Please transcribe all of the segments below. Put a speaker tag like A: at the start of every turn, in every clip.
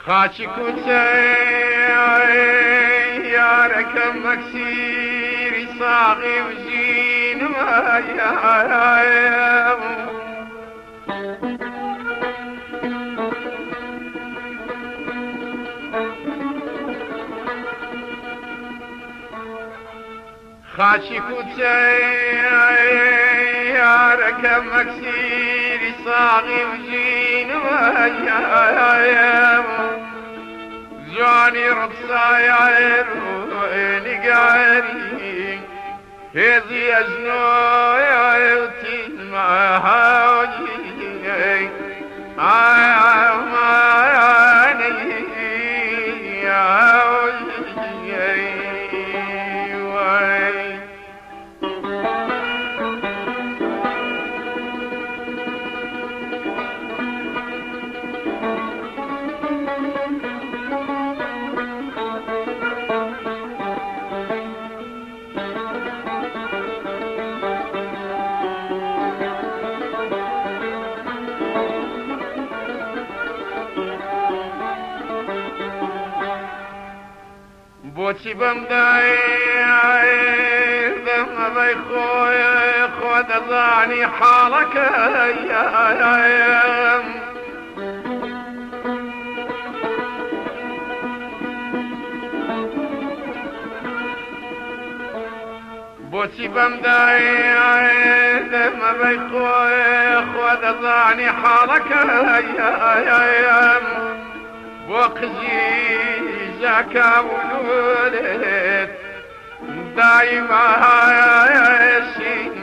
A: خاچی کوچەی یارەکەم مەکسیری ساغی و ژینمە. خاچی کوچەی یارەکەم مەکسیری ساغی و ژینمە، جوانی ڕوخسایەر و نیگاری هێزی ئەژنۆی تیمە. بۆچی بەم دەمەبەی خۆی خۆ دەزانی حاڵەکەیم؟ بۆچی بەم دەمەبەی خۆی خۆ دەزانی حاڵەکەیم؟ بۆ قژی ژاکاولولێت دایما شین.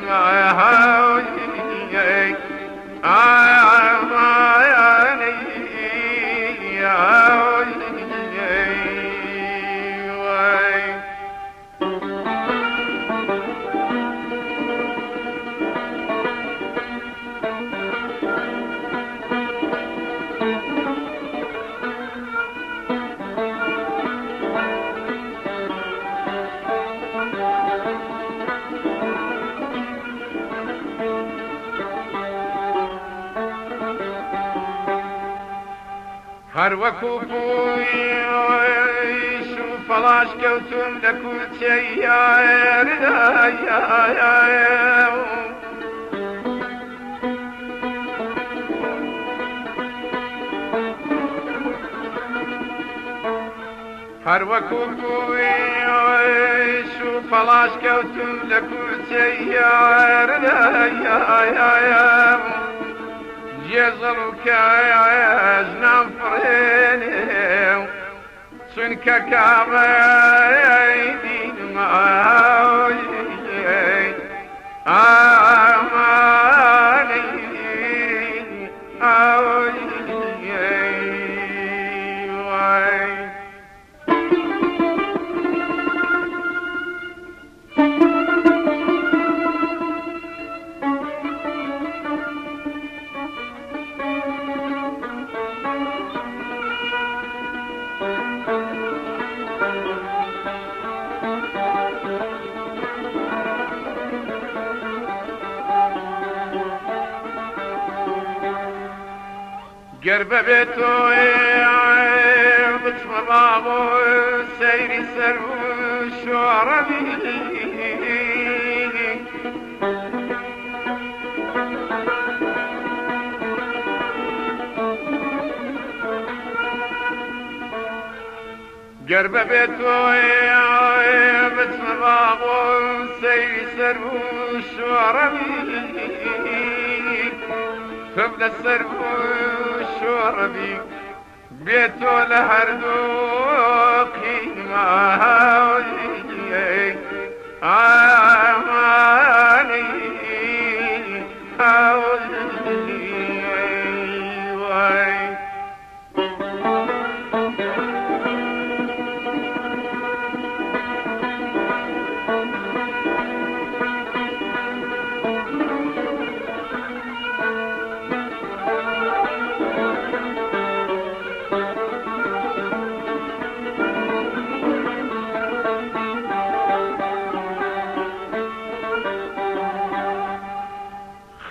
A: هەر وەکو پویش و فەڵاش کەوتم لە کوچەی یاردایە. هەر وەکو پویش و فەڵاش کەوتم لە کوچەی یاردایە، جێزەڵ و کاژ نام فڕێنێ، چونکە کاڕەی دینمە. ئامانەی ئاوی. گەر بەبێت تۆ بچمە باغۆ سەیری سەر و شۆڕەبی، گەر بەبێت تۆ بچمە باغۆ سەیری سەر و شۆڕەبی، تم لەسەر و شۆڕەبی، بێتۆ لە هەردوو قیمە. ئامانەی وای.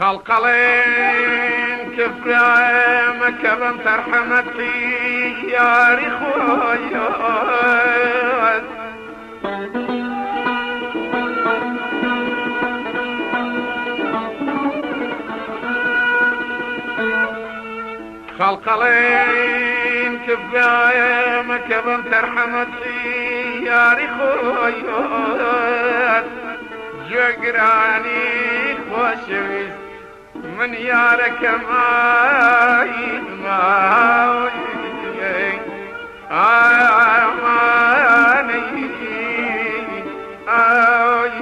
A: خەڵقەڵێن کفرە مەکەبم تەرحەمەتی یاری خۆیات. خەڵقەڵێن کفرە مەکەبم تەرحەمەتی یاری خۆیات، گوێگرانی خۆشەویست من یارەکەم ئای ئامانەی ئای.